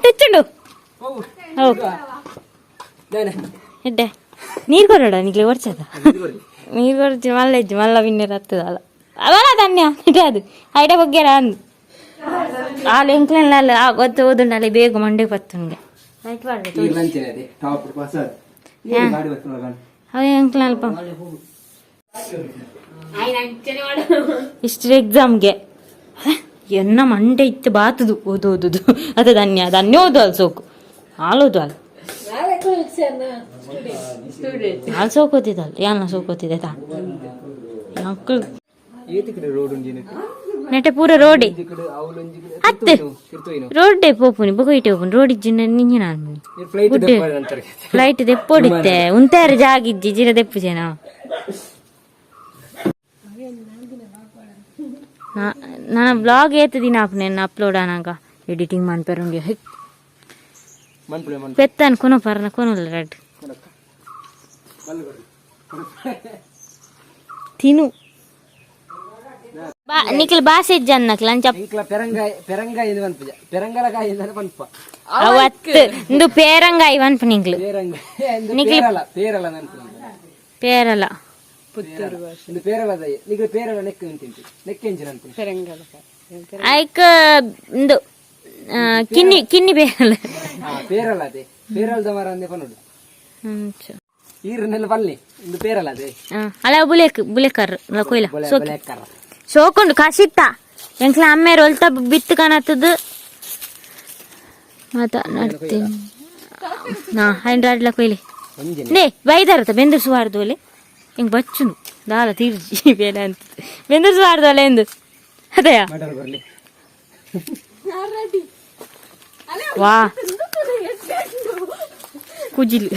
ತುಚ್ಚುಂಡು. ಓ ಎಡ್ಡೆ ನೀರು ಕೊರಡ ನಿಕ್ಲೆ ಒರ್ಚದ ನೀರು ಕೊರ್ಚಿ ಮಲ್ಲ ಇಜ್ಜಿ ಮಲ್ಲ ಬಿನ್ನೆರ್ ಹತ್ತದಲ್ಲ ಅವಲ ಧನ್ಯ ಇಟೆ ಅದು ಐಟ ಬಗ್ಗೆರ ಅಂದು ಆಲ್ ಎಂಕ್ಲೆನ್ ಅಲ್ಲ ಆ ಗೊತ್ತು ಓದುಂಡಲ್ಲ ಬೇಗ ಮಂಡೆ ಪತ್ತುಂಗೆ ಲೈಟ್ ಪಾಡ್ರೆ. ಈರ್ಲಂಚನೆ ಅದೇ ಟಾಪ್ ಹೊಸದು ಗಾಡಿ ಬರ್ತದೆ. ಅವ ಎಂಕ್ಲೆನ್ ಅಲ್ಪ ಇಷ್ಟು ಎಕ್ಸಾಮ್ಗೆ ಎನ್ನ ಮಂಡೆ ಇತ್ತು ಬಾತುದು ಓದು ಓದುದು ಅದ ಧನ್ಯ ಧನ್ಯ ಓದು ಅಲ್ ಸೋಕು ಹಾಲು ಓದು ಅಲ್ ಹಾಲು ಸೋಕು ಓದಿದಲ್ ಯಾನ ಸೋಕು ಓದಿದೆ ತಾ ಮಕ್ಕಳು. ಏತಿ ಕಡೆ ರೋಡ್ ಉಂಜಿ. ನೆಟೆ ಪೂರ ರೋಡೆ. ಕಡೆ ಅವಲೊಂಜಿ. ಅತ್ತೆ. ರೋಡ್ಡೆ ಪೋಪುನಿ ಬೊಕ ಇಟ್ಟೆ ಪೋಪುನಿ ರೋಡ್ ಇಜ್ಜಿನ ನಿಂಜಿನ ಆನ್ಮನಿ. ಫ್ಲೈಟ್ ಗುಡ್ಡೆ. ಫ್ಲೈಟ್ ದೆಪ್ಪೊಡಿತ್ತೆ ಉಂತಾರ ಜಾಗಿಜ್ಜಿ ಜಿರ ದೆಪ್ಪುಜೇನ ನನ್ನ ಬ್ಲಾಗ್ ಏತ್ ದಿನ ಆಪುನೆ ಅಪ್ಲೋಡ್ ಆನಾಗ ಎಡಿಟಿಂಗ್ ಮನ್ಪೆರುಂಡು ಹೆಕ್. ಮನ್ಪುಳೆ ಮನ್. ಪೆತ್ತನ್ ಕೊನೊ ಪರ್ನ ಕೊನೊಲ್ಲ ರೆಡ್ ತಿನು ಬಾ ನಿಕ್ಲ್ ಬಾಸೆ ಇಜ್ಜನ್ನಕ್ಲ ಅಂಚ. ಇಂಕ್ಲ ಪೆರಂಗಾಯಿ ಪೆರಂಗಾಯಿ ಎಂದು ಪನ್ಪುಜ ಪೆರಂಗಲಕಾಯಿ ಎಂದಾನೆ ಪನ್ಪ. ಅವತ್ತು ಇಂದು ಪೇರಂಗಾಯಿ ಪನ್ಪು ನಿಕ್ಲು. ಪೇರಂಗಾಯಿ ಎಂದು ಪೇರಲ ಪೇರಲ ನನ್ಪು. ಪೇರಲ. ಇಂದು ಪೇರಲ ದಯ ನಿಕ್ಲ ಪೇರಲ ನೆಕ್ ತಿಂತಿ ನೆಕ್ ಎಂಚಿನ ಅನ್ಪುನಿ. ಐಕ್ ಇಂದು ಕಿನ್ನಿ ಕಿನ್ನಿ ಪೇರಲ. ಹಾ ಪೇರಲ ಅದೇ ಪೇರಲದ ಮರ ಅಂದೆ ಪನೋಡು. ಅಂಚ. ಈರ್ನೆಲ್ಲ ಪಲ್ಲೆ ಇಂದು ಪೇರಲ ಅದೇ. ಅಲ್ಲ ಬುಲೇಕ್ ಬುಲೇಕರ್ ಕೊಯ್ಲ. ಬೊಲೆ. ಸೋಕಿ. ಬೊಲೆ ಕರ್ರ. ಸೋಕುಂಡು ಕಸಿತ್ತ ಎಂಕ್ಲ ಅಮ್ಮೇರ್ ಒಲ್ತ ಬಿತ್ತು ಕಾಣತ್ತದು ಮಾತ ನಡ್ತೀನಿ ನಾ ಹೈಂಡ್ರಾಡ್ಲ ಕೊಯ್ಲಿ. ಒಂಜಿನ. ನೇ ಬೈದಾರತ ಬೆಂದರ್ ಸುವಾರ್ದು ಒಲೆ ಎಂಗ್ ಬಚ್ಚುನು ದಾಲ ತೀರ್ಜಿ ಬೇಲೆ ಅಂತ ಬೆಂದರ್ ಸುವಾರ್ದು ಒಲೆ ಎಂದು ಅದಯಾ. ಮಟನ್ ಬರ್ಲಿ. ವಾ ಕುಜಿಲ್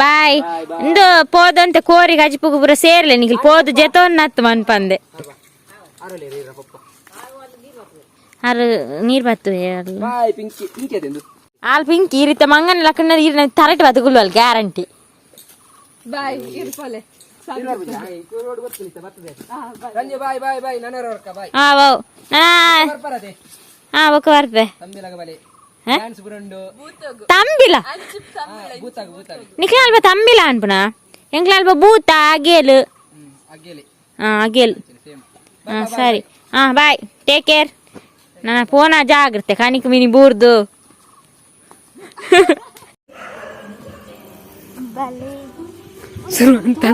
ಬಾಯ್ ಇಂದು ಪೋದಂತೆ ಕೋರಿಗೆ ಅಜಿಪುಗು ಪೂರ ಸೇರ್ಲೆ ನಿಖಿಲ್ ಪೋದು ಜೆತೋನ್ನತ್ತು ಮನ್ಪಂದೆ. ಅರಲೆ ರೀರ ಪಪ್ಪ. ಅರು ನೀರ್ ಬತ್ತು. ಬಾಯ್ ಪಿಂಕಿ ಪಿಂಕಿ ಅದೆಂದು. ಆಲ್ ಪಿಂಕಿ ಈ ರೀತಿ ಮಂಗನ ಲಕ್ಕಣ ನೀರಿನ ತರಟೆ ಬದುಕುಲ್ವಲ್ ಗ್ಯಾರಂಟಿ. ಬಾಯ್ ಇರ್ಪೋಲೆ. ರೋಡ್ ಗೊತ್ತಿಲ್ಲ ಬರ್ತದೆ ರಂಜೆ ಬಾಯ್ ಬಾಯ್ ಬಾಯ್ ನನ್ನ ಬಾಯ್. ಹಾ ವಾವ್ ಬರ್ಪರದೆ. ಹಾ ಒಕ್ಕ ಬರ್ಪೆ. ತಂಬಿಲಗ ಬಲೆ ಡ್ಯಾನ್ಸ್ ಬುರಂಡು. ತಂಬಿಲ. ಭೂತಾಗ ಭೂತಾಗ. ನಿಖಿಲ ಅಲ್ಪ ತಂಬಿಲ ಅನ್ಪುನ ಎಂಕ್ಲ ಅಲ್ಪ ಭೂತ ಅಗೇಲು. ಅಗ್ಗೇಲಿ. ಹಾ ಅಗೇಲ್. ಸೇಮ್. ಹಾ ಸರಿ ಹಾ ಬಾಯ್ ಟೇಕ್ ಕೇರ್ ನನ್ನ ಫೋನ ಜಾಗ್ರತೆ ಕನಿಕ್ ಮಿನಿ ಬೂರ್ದು. ಶುರು ಅಂತ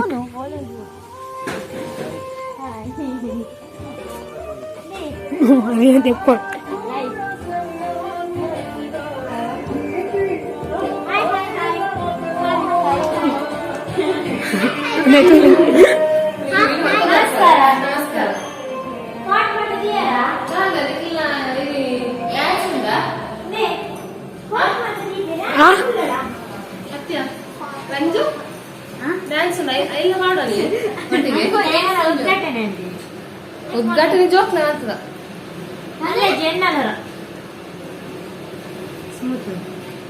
ರಂಜು ಡ್ಯಾನ್ಸ್ ಎಲ್ಲ ಮಾಡಲಿ ಉದ್ಘಾಟನೆ ಜೋಕ್ನ ಆಗ್ತದ.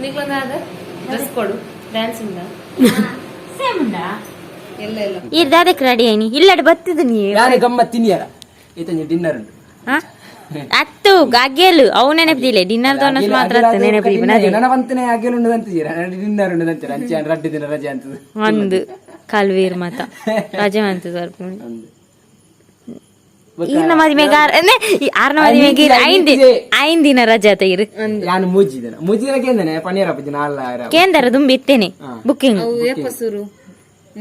ನಿಗ್ಲೊಂದು ಡ್ರೆಸ್ ಕೊಡು ಡ್ಯಾನ್ಸ್ ಇಂದ ಎಲ್ಲ ಎಲ್ಲ. ಈ ದಾದಕ್ಕೆ ರೆಡಿ ಆಯ್ನಿ ಇಲ್ಲಡೆ ಬತ್ತಿದ್ ನೀ. ಯಾರು ಗಮ್ಮತ್ ತಿನ್ನಿಯರ ಈತಂಜಿ ಡಿನ್ನರ್ ಉಂಟು. ಹಾ? ಅತ್ತು ಅಗೇಲು ಅವು ನೆನಪಿದಿಲ್ಲ ಡಿನ್ನರ್ ದೋನಸ್ ಮಾತ್ರ ಅತ್ತು ನೆನಪಿಲ್ಲ. ನನ್ನ ಬಂತನೆ ಅಗೇಲು ಉಂಡು ಅಂತೀರ ಡಿನ್ನರ್ ಉಂಡು ಅಂತೀರ ಅಂಚೆ ರಡ್ಡು ದಿನ ರಜೆ ಅಂತದ. ಒಂದು ಕಲ್ವೀರ್ ಮತ ರಜೆ ಮಂತು ಸ್ವಲ್ಪ. ಒಂದು. ಈರ್ನ ಮದಿಮೆಗೆ ಆರ್ನ ಮದಿಮೆಗೆ ಐಂದಿ ಐಂದಿನ ರಜೆ ಆತ ಇರು. ನಾನು ಮೂಜಿದನ ಮೂಜಿದನ ಕೇಂದನೆ ಪನ್ನೀರ್ ಅಪ್ಪಜಿ ನಾಲ್. ಕೇಂದ್ರ ದುಂಬಿ ಇತ್ತೇನೆ ಬುಕ್ಕಿಂಗ್. ಅವು ಏಪ ಸುರು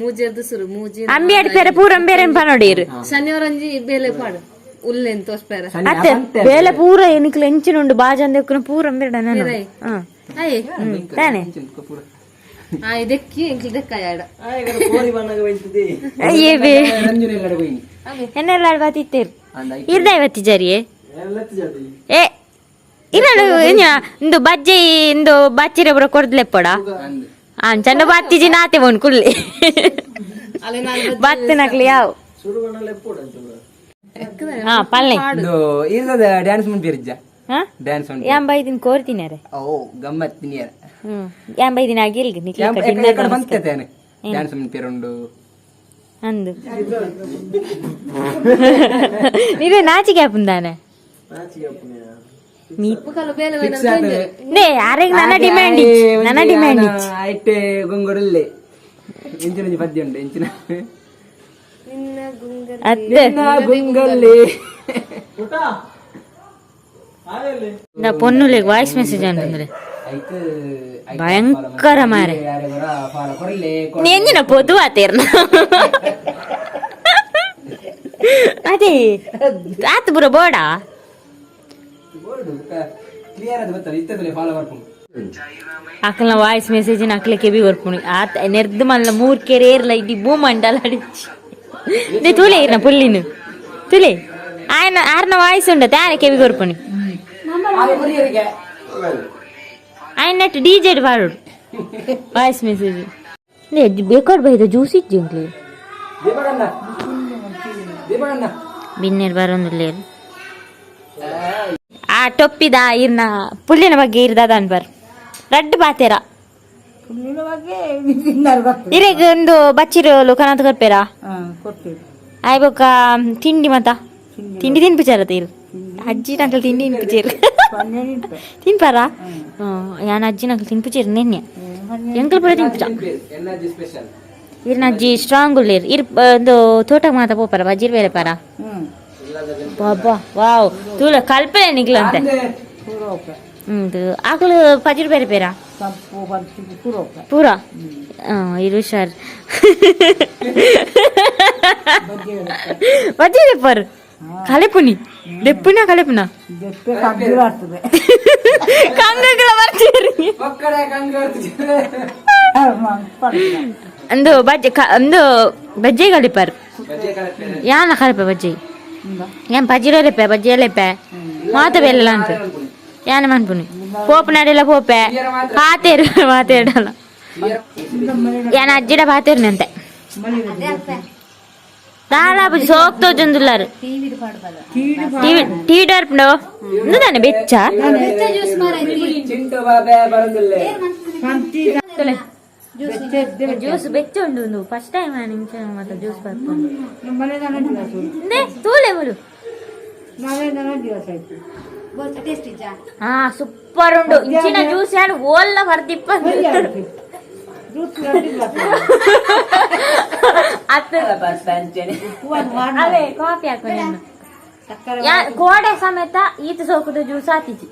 ಮೂಜೆರ್ದು ಸುರು ಮೂಜಿ. ಅಂಬಿ ಅಡ್ಪೇರೆ ಪೂರ ಅಂಬೇರೆ ನೋಡಿ ಇರು. ಶನಿವಾರ ಅಂಜಿ ಬೇಲೆ ಪಾಡು ಉಲ್ಲೆನ್ ತೋಸ್ಪೇರ. ಅತ್ತೆ ಬೇಲೆ ಪೂರ ಎನಿಕ್ಲ ಎಂಚಿನ ಉಂಡು ಬಾಜಂದ ಪೂರ ಅಂಬೇಡ ನಾನು ಹಾ. ಅಯ್ಯ. ತಾನೆ. ಆ ಇದಕ್ಕಿ ಎಂಕ್ಲ ದೆಕ್ಕಾಯ ಆಡ. ಅಯ್ಯೇ ಬೇ. ರಂಜನೆ ಎಲ್ಲ ಹೋಗಿ. ಎನ್ನೆಲ್ಲ ಬಾತಿತ್ತೇರು ಇರ್ದ ಇವತ್ತಿ ಜರಿಯೇ ಏ ಇರಡು ಇಂದು ಬಜ್ಜೆ ಇಂದು ಬಚ್ಚಿರೆ ಪೂರ ಕೊರ್ದ್ಲೆಪ್ಪಡ ಚಂಡ ಬತ್ತಿಜಿ ನಾತೆ ಬೋನ್ ಕುಳ್ಳಿ ಬತ್ತಿನಕ್ಲಿ ಯಾವ ಹಾ ಪಲ್ಲೆ. ಇದು ಇಲ್ಲದ ಡ್ಯಾನ್ಸ್ ಮುಂದೆ ಇರ್ಜ. ಹಾ. ಡ್ಯಾನ್ಸ್ ಉಂಟು. ಯಾಂ ಬೈದಿನ ಕೋರ್ತಿನಾರೆ. ಓ ಗಮ್ಮತ್ ತಿನ್ನಿಯರ. ಹ್ಮ್ ಯಾಂ ಬೈದಿನ ಆಗಿಲ್ಗೆ ನಿಕ್ಲಿ. ಎಕಡೆ ಬಂತೇನೆ ಡ್ಯಾನ್ಸ್ ಮುಂದೆ ಉಂಡು. ಅಂದು ನೀವೇ ನಾಚಿಕೆ ಆಪುಂದಾನೆ. ನೇ ಆರೆಗ್ ನನ್ನ ಡಿಮ್ಯಾಂಡ್ ಇಚ್ಚಿ, ನನ್ನ ಡಿಮ್ಯಾಂಡ್ ಇಚ್ಚಿ. ಐಟೆ ಗೊಂಗೊಡಲ್ಲೇ ಎಂಚಿನ ಒಂಜಿ ಪದ್ಯ ಉಂಡು ಎಂಚಿನ. ಅತ್ತೆ. ಗುಂಗಲ್ಲಿ. ನಾ ಪೊನ್ನುಲೆಗ್ ವಾಯ್ಸ್ ಮೆಸೇಜ್ ಅಂತಂದ್ರೆ ಐಕ್ ಭಯಂಕರ ಮಾರೆ. ಯಾರೆಗೊರ ಫಾಲ ಕೊರಲೆ. ನೆಂಜಿನ ಪೊದು ಆತೇರ್ನ ಅದೇ ಆತು ಪೂರ ಬೋಡ. ಕ್ಲಿಯರ್ ಅದು ಗೊತ್ತಲ್ಲ ಇತ್ತದಲೆ ಫಾಲೋ ಬರ್ಪುಂಡು. ಅಕಲ್ನ ವಾಯ್ಸ್ ಮೆಸೇಜ್ ಅಕ್ಲೆ ಕೆಬಿ ಕೊರ್ಪುಣಿ ಆತ ನೆರ್ದು ಮಲ್ಲ ಮೂರ್ ಕೆರೆ ಏರ್ಲ ಇಡೀ ಭೂಮಂಡಲ ಅಡಿಚಿ. ನೇ ತೂಲೆ ಇರ್ನ ಪುಲ್ಲಿನು ತುಲೆ ಆಯನ ಆರ್ನ ವಾಯ್ಸ್ ಉಂಡ ತಾರೆ ಕೆಬಿ ಕೊರ್ಪುಣಿ. ಆಯನ ನೆಟ್ ಡಿಜೆಡ್ ಬಾರೋಡು ವಾಯ್ಸ್ ಮೆಸೇಜ್ ನೇ ಬೇಕಾಡ್ ಬೈದ ಜ್ಯೂಸ್ ಇಜ್ಜಿ ಅಂಕ್ಲಿ. ದೀಪಕಣ್ಣ, ದೀಪಕಣ್ಣ. ಬಿನ್ನೇರ್ ಬರೋಂದಿಲ್ಲೇರು ಆ ಟೊಪ್ಪಿದ ಇರ್ನ ಪುಲ್ಲಿನ ಬಗ್ಗೆ ಇರ್ದಾದ ಅನ್ಬಾರ್ ರಡ್ಡು ಬಾತೇರ ಇರೆಗ್ ಒಂದು ಬಚ್ಚಿರು ಕನತ್ ಕೊರ್ಪೇರಾ ಆಯ್ ಬೊಕ್ಕ ತಿಂಡಿ ಮತ ತಿಂಡಿ ತಿನ್ಪುಚಾರ ತೀರು ಅಜ್ಜಿ ನಂಕಲ್ ತಿಂಡಿ ತಿನ್ಪುಚೇರು ತಿನ್ಪಾರ ಯಾನ್ ಅಜ್ಜಿ ನಂಕಲ್ ತಿನ್ಪುಚೇರು ನೆನ್ನೆ ಎಂಕಲ್ ಪೂರ ತಿನ್ಪುಚ. Energy special. ಇರ್ನ ಅಜ್ಜಿ ಸ್ಟ್ರಾಂಗ್ ಉಳ್ಳೇರು ಇರ್ ಒಂದು ತೋಟ ಮಾತ ಪೋಪರ ಬಜ್ಜಿರ್ ಬೇರೆ ಪಾರ ಬಾಬಾ ವಾವ್ ತೂಲ ಕಲ್ಪನೆ ನಿಗ್ಲಂತೆ. ಆಕಳು ಪಜಿರ್ ಬೇರೆ ಬೇರ ಪೂರ ಇರು ಹುಷಾರ್ ಬಜ್ಜಿ ರೆಪ್ಪರ್ ಕಲೆಪುನಿ ದೆಪ್ಪುನ ಕಲೆಪುನ ಕಂಗಗಳ ಬರ್ತೀರಿ. ಒಕ್ಕಡೆ ಕಂಗ. ಅಂದು ಬಜ್ಜೆ ಅಂದು ಬಜ್ಜೆ ಕಲಿಪರ್ ಯಾನ ಕಲಿಪ ಬಜ್ಜೆ ಏನ್ ಪಜಿರೋ ಲೆಪ್ಪೆ ಬಜ್ಜೆ ಲೆಪ್ಪೆ ಮಾತ ಬೆಲ್ಲ ಅಂತ ಯಾನ ಮನ್ಪುನಿ ಪೋಪ್ ನಡೆಲ್ಲ ಪೋಪೆ ಪಾತೇರು ಮಾತೇಡಲ್ಲ ಯಾನ ಅಜ್ಜಿಡ ಪಾತೇರ್ನಂತೆ ದಾಳ ಬುಜಿ ಸೋಕ್ತೋ ಜೊಂದುಲ್ಲಾರು ಟಿವಿ ಟಿವಿ ಡಾರ್ಪುಂಡು ಇಂದು ಬೆಚ್ಚ. ಚಿಂಟು ಬಾಬೆ ಬರಂದಿಲ್ಲ. ಜ್ಯೂಸ್ ಬೆಚ್ಚ ಉಂಡು ಒಂದು ಫಸ್ಟ್ ಟೈಮ್ ನಿಮಿಷ ಮತ್ತೆ ಜ್ಯೂಸ್ ಬರ್ಪುಂಡು ತೂಲೆ ಬರು. ಹಾ ಸೂಪರ್ ಉಂಡು ಇಂಚಿನ ಜ್ಯೂಸ್ ಯಾರು ಓಲ್ಲ ಬರ್ದಿಪ್ಪ ಅತ್ತ ಅದೇ ಕಾಫಿ ಹಾಕು ನೀನು. ಕೋಡೆ ಸಮೇತ ಈತ ಸೋಕುದ ಜ್ಯೂಸ್ ಆತಿಜಿ.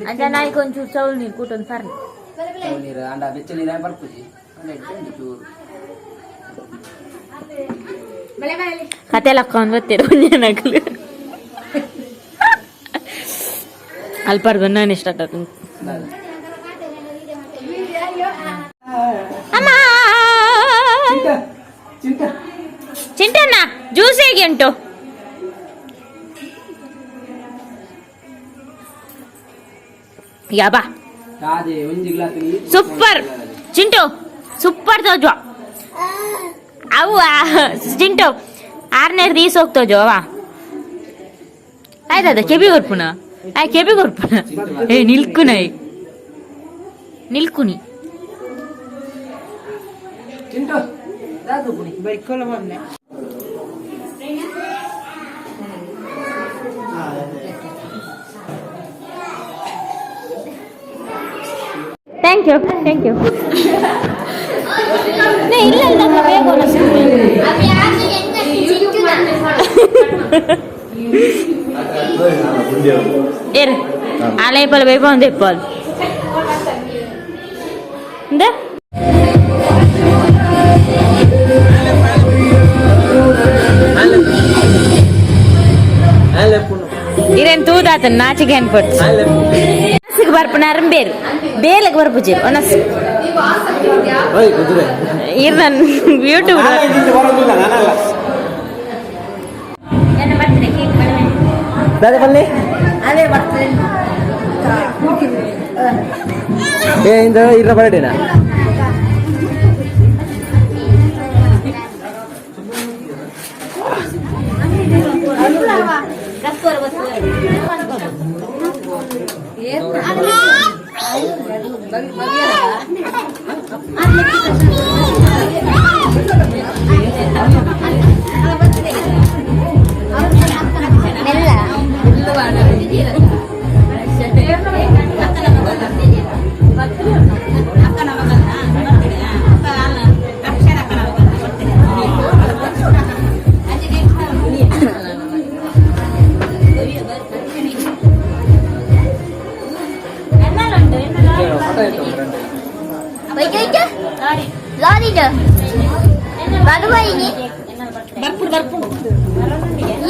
ಅಂಚ ನಾಯಿ ಕೊಂಚೂರು ಚೌಲ್ ನೀರು ಕೂಟೊಂದು ಪರ್ಲಿ. ನೀರು ಅಂಡ ಬೆಚ್ಚ ನೀರು ಬರ್ಪುಜಿ ಚೂರು. ಕತೆ ಲಕ್ಕೊಂದು ಬರ್ತೀರ ಒಂಜನಕ್ಲು ಅಲ್ಪರ್ದು ನಾನು ಇಷ್ಟ ಆಗ್ತದೆ ಅಮ್ಮ. ಚಿಂಟ. ಚಿಂಟಣ್ಣ ಜ್ಯೂಸ್ ಹೇಗೆ ಉಂಟು? ಯಾಬಾ. ಕಾದೆ ಒಂಜಿ ಗ್ಲಾಸ್ ನೀರು. ಸೂಪರ್ ಚಿಂಟು ಸೂಪರ್ ತೋಜು ಅವು ಚಿಂಟು ಆರನೇ these ಹೋಗ್ತೋಜು ಅವ ಆಯ್ತದ ಕೆಬಿ ಕೊರ್ಪುನ ಆಯ್ ಕೆಬಿ ಕೊರ್ಪುನ ಏ ನಿಲ್ಕುನ ನಿಲ್ಕುನಿ. Chintu Dadu ಪುಣಿ. Thank you thank you ಇಲ್ಲ ಇಲ್ಲ ಬೇಗ ಏರ್ ಆಲೈಪಲ್ ಬೇಗ ಒಂದು ಇಪ್ಪಲ್ ಇಂದ ಇರೇನ್ ತೂದಾತನ್ ನಾಚಿಗೆ ಅನ್ಪಟ್ಟು ಬರ್ಪುನ ಅರಂಬೇರು ಬೇಲಕ್ ಬರ್ಪುಜೇರು ಒನಸ್ ಇರ್ ನನ್ ಯೂಟ್ಯೂಬ್ ಏ ಇಂದ ಇರ ಬರಡೇನಾ?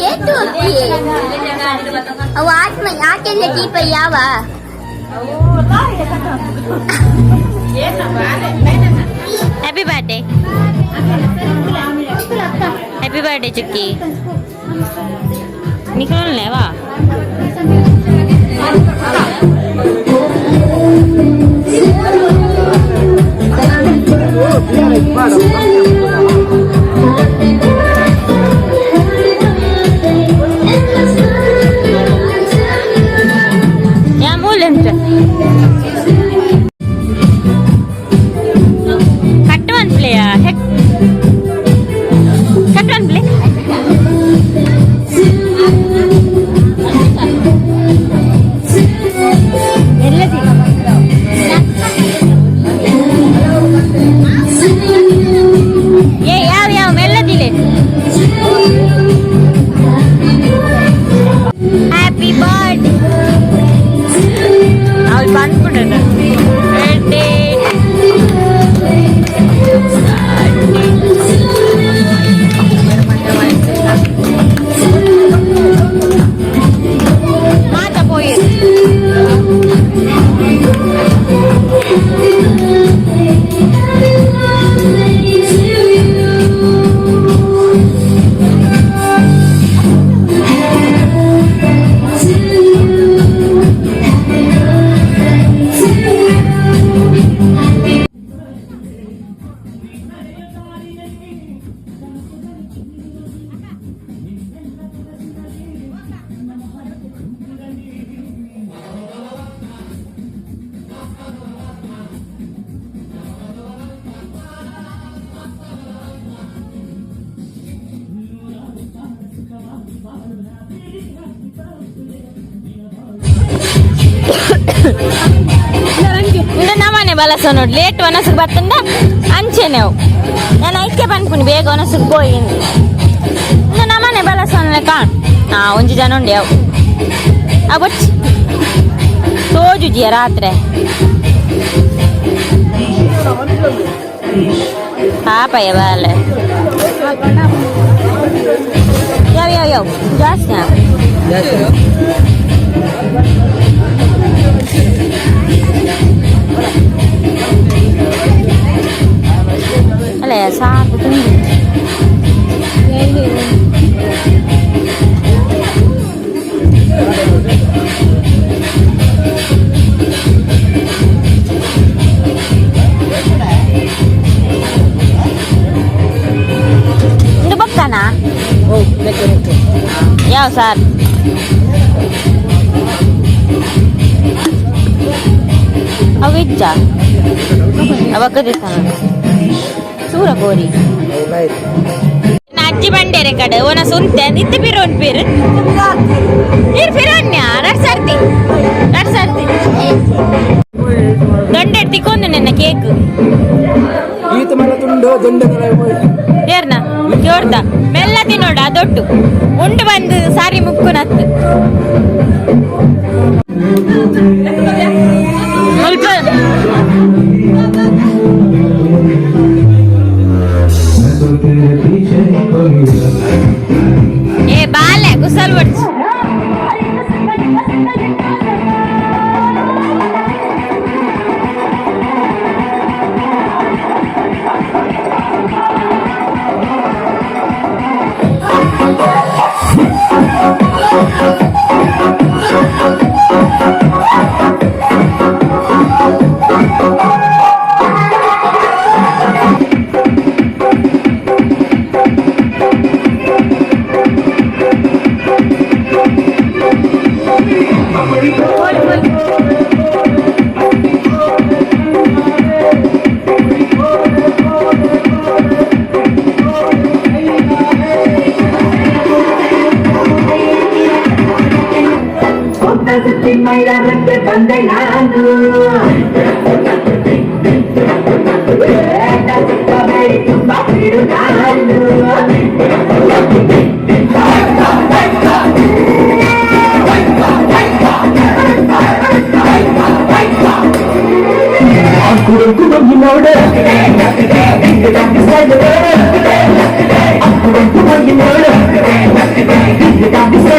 ಏತು ಅವು ಆತ್ಮ ಯಾಕೆಲ್ಲ ದೀಪ ಯಾವ. Happy birthday, happy birthday ಚುಕ್ಕಿ. ನಿಖಲ್ ವಾ. ಯಾ ಮೂಲೆ ಅಂತ ಕಟ್ one ಪ್ಲೇಯಾ? Heck, cut one play. ಏ, ಯಾವ ಯಾವ ಮೆಲ್ಲದಿಲೆ. Happy birthday. ಅವ್ಳು ಬಂದ್ಬಿಡೋಣ. ಬರ್ತ್ಡೇ. ಮಾತ ಪೋಯಿ. ಇಂದ ನಮ್ಮನೆ ಬಲಸ ನೋಡಿ, ಲೇಟ್ ಒನಸುಗ್ ಬತ್ತಂದ ಅಂಚೆನೆ ಅವು. ನಾನು ಐಕೆ ಪನ್ಪುನಿ, ಬೇಗ ಒನಸುಗ್ ಪೋಯಿ. ಇಂದ ನಮ್ಮನೆ ಬಲಸ ಕಾಣ್. ಹಾ, ಒಂಜಿ ಜನ ಉಂಡೆ ಅವು. ಆ ಬೊಚ್ಚಿ ತೋಜುಜಿಯ ರಾತ್ರಿ. ಪಾಪಯ್ಯ ಬಾಲೆ. ಯಾವ ಯಾವ ಯಾವ ಜಾಸ್ತಿ. ಅಲ್ಲ, ಸಾಕು ತುಂಬಿ. ಇದು ಬಕ್ಕನಾ? ಯಾವ ಸಾರ್ ಅವು ಇಜ್ಜ ಅವಕ್ಕ ಸೂರ ಕೋರಿ. ಅಜ್ಜಿ ಬಂಡೇರೆ ಕಡೆ ಓನ ಸುಂತೆ ನಿತ್ಯ ಪಿರೋನ್ ಪೀರ್ ನೀರ್ ಫಿರೋನ್ಯ. ರಡ್ ಸರ್ತಿ, ರಡ್ ಸರ್ತಿ ದೊಂಡೆ ತಿಕ್ಕೊಂದು ನಿನ್ನ ಕೇಕ್. ಈತ ಮಲ್ಲ ತುಂಡು ದೊಂಡೆ. ಏರ್ನ ಜೋರ್ದ ಮೆಲ್ಲ ತಿನ್ನೋಡ ದೊಡ್ಡು ಉಂಡು ಬಂದು ಸಾರಿ ಮುಕ್ಕು ನತ್ತು ಮುಲ್ಪ. ಏ ಬಾಲೆ, ಕುಸಲ್ ಬಡ್ಚು. ಬಂದೆ ನಾನು. ತುಂಬ ಬಿಡು ನಾನು. Bye.